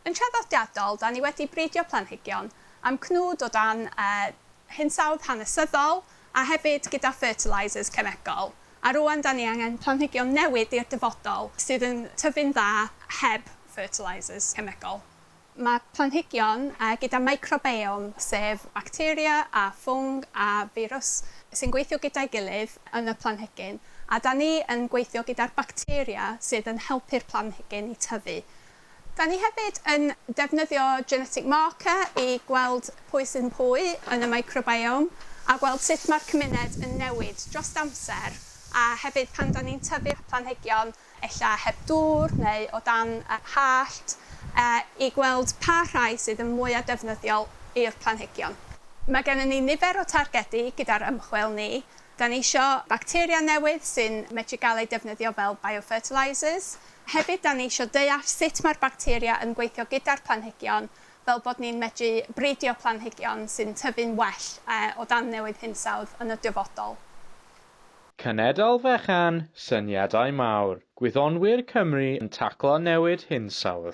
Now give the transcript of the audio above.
Yn traddodiadol, da ni wedi bridio planhigion am cnwd o dan hinsawdd hanesyddol a hefyd gyda fertilisers cemegol. A rwan da ni angen planhigion newydd i'r dyfodol sydd yn tyfu'n dda heb fertilisers cemegol. Mae planhigion gyda microbiome, sef bacteria a ffwng a firws sy'n gweithio gyda'i gilydd yn y planhigyn. A da ni yn gweithio gyda'r bacteria sydd yn helpu'r planhigyn i tyfu. Da ni hefyd yn defnyddio genetic marker i gweld pwy sy'n pwy yn y microbiome a gweld sut mae'r cymuned yn newid dros amser, a hefyd pan da ni'n tyfu'r planhigion ella heb dŵr neu o dan hallt, i gweld pa rhai sydd yn mwyaf defnyddiol i'r planhigion. Mae gennym ni nifer o targedu gyda'r ymchwil ni. Da ni isio bacteria newydd sy'n medru gael eu defnyddio fel biofertilisers. Hefyd, da ni isio deall sut mae'r bacteria yn gweithio gyda'r planhigion fel bod ni'n medru bridio planhigion sy'n tyfu'n well o dan newid hinsawdd yn y dyfodol. Cenedl fechan, syniadau mawr. Gwyddonwyr Cymru yn taclo newid hinsawdd.